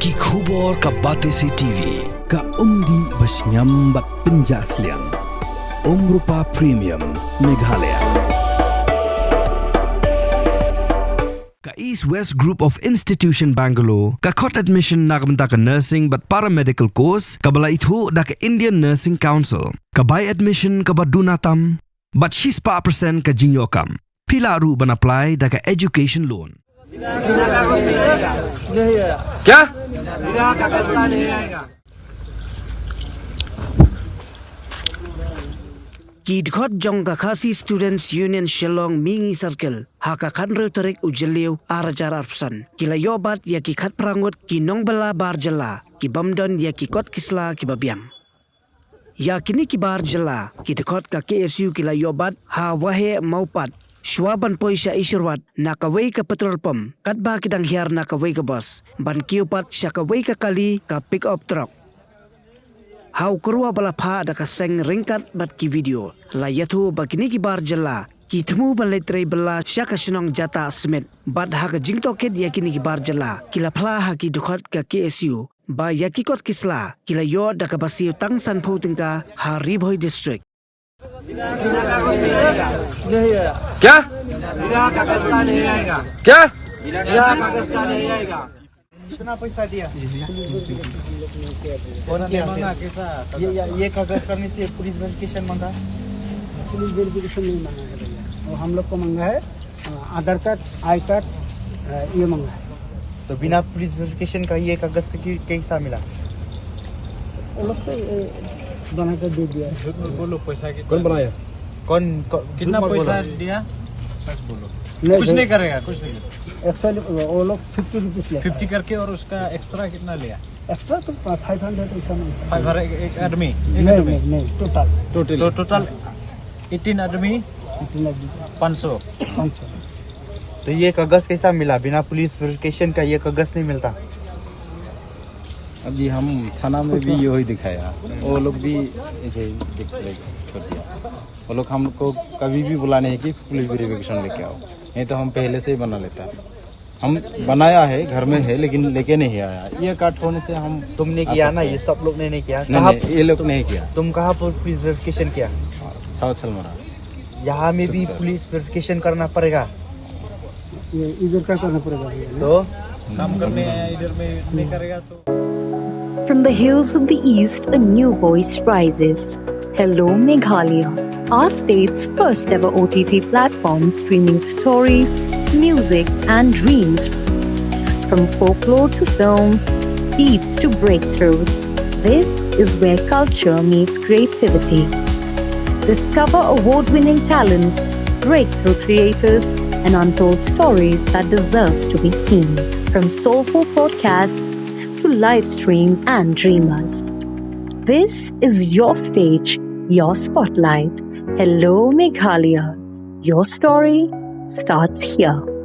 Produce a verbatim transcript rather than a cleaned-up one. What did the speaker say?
Ki khubor ka Batesi T V. Ka umdih ba shngiam bad pynjah sliang. Umrupa Premium, Meghalaya. Ka East West Group of Institution Bangalore ka khot admission na ka bynta ka nursing bad paramedical course kaba la ithuh da ka Indian Nursing Council. Ka bai admission kaba duna tam bad shispah percent ka jingïoh kam. Phi lah ruh ban apply da ka education loan. Ki dkhot jong ka Khasi Students Union Shillong Mihngi Circle ha ka khathynriew tarik u Jylliew ar hajar arphew san ki la ïoh bat ïa ki khatphra ngut ki nongbylla bar jylla ki bym don ïa ki kot ki sla kiba biang. Ïa kine ki bar jylla ki dkhot ka K S U ki la ïoh bat ha Waheh Mawpat shuwa ban poi sha Isherwat na kawei ka petrol pump katba ki dang hiar na kawei ka bus ban kiew pat sha kawei ka kali ka pick up truck. Ha u kyrwa ba la phah da ka seng ryngkat bad ki video la ïathuh ba kine ki bar jylla ki thmu ban leit trei bylla sha ka shnong Jatah Smit bad ha ka jingtohkit ïa kine ki bar jylla ki la phla ha ki dkhot ka K S U ba ïa ki kot ki sla ki la ïoh da kaba siew tang sanphew tyngka ha Ri Bhoi District. क्या? क्या? कितना पैसा दिया? कौन दिया? ये, ये, ये कागज करने से पुलिस वेरिफिकेशन मांगा? पुलिस वेरिफिकेशन नहीं मांगा है भैया, वो हम लोग को मांगा है अ, आधार कार्ड, आई कार्ड, अ, ये मांगा है। तो बिना पुलिस वेरिफिकेशन का ये कागज तो कि- कैसा मिला? वो लोग तो ये बना कर दे दिया है। झूठ मत बोलो, पैसा कितना कौन बनाया? कौन, कौन कितना झूठ मत बोलो। पैसा दिया? सच बोलो। नहीं, कुछ नहीं। नहीं करेगा, कुछ नहीं करेगा। एक्चुअली वो लोग फिफ्टी रुपीज लेते फिफ्टी करके और उसका एक्स्ट्रा कितना लिया? एक्स्ट्रा तो फाइव हंड्रेड ऐसा नहीं था। फाइव हंड्रेड एक आदमी, एक नहीं, आदमी। नहीं, नहीं, टोटल तो टोटल एटीन आदमी इतना दी- पाँच सौ। पाँच सौ। तो ये कागज कैसा मिला? बिना पुलिस वेरिफिकेशन का ये कागज नहीं मिलता। अब जी हम थाना में भी यही दिखाया, वो लोग भी ऐसे ही डिक्लेयर कर दिया। वो लोग हमको कभी भी बोला नहीं कि पुलिस वेरिफिकेशन लेके आओ, नहीं तो हम पहले से ही बना लेता। हम बनाया है, घर में है, लेकिन लेके नहीं आया। ये कट होने से हम तुमने आ किया सकते ना, हैं। ये सब लोग ने नहीं किया। नहीं, कहाँ नहीं, ये लोग नहीं किया। तुम कहाँ पर पुलिस वेरिफिकेशन किया? साउथ सलमरा। यहाँ में भी सर। पुलिस वेरिफिकेशन करना पड़ेगा। ये इधर का करना पड़ेगा भैया ना? तो काम करने आया, इधर में नहीं करेगा तो। From the hills of the East, a new voice rises. Hello, Meghalaya, our state's first ever O T T platform streaming stories, music, and dreams. From folklore to films, beats to breakthroughs, this is where culture meets creativity. Discover award winning talents, breakthrough creators, and untold stories that deserves to be seen. From soulful podcasts to live streams and dreamers. This is your stage, your spotlight. Hello, Meghalaya. Your story starts here.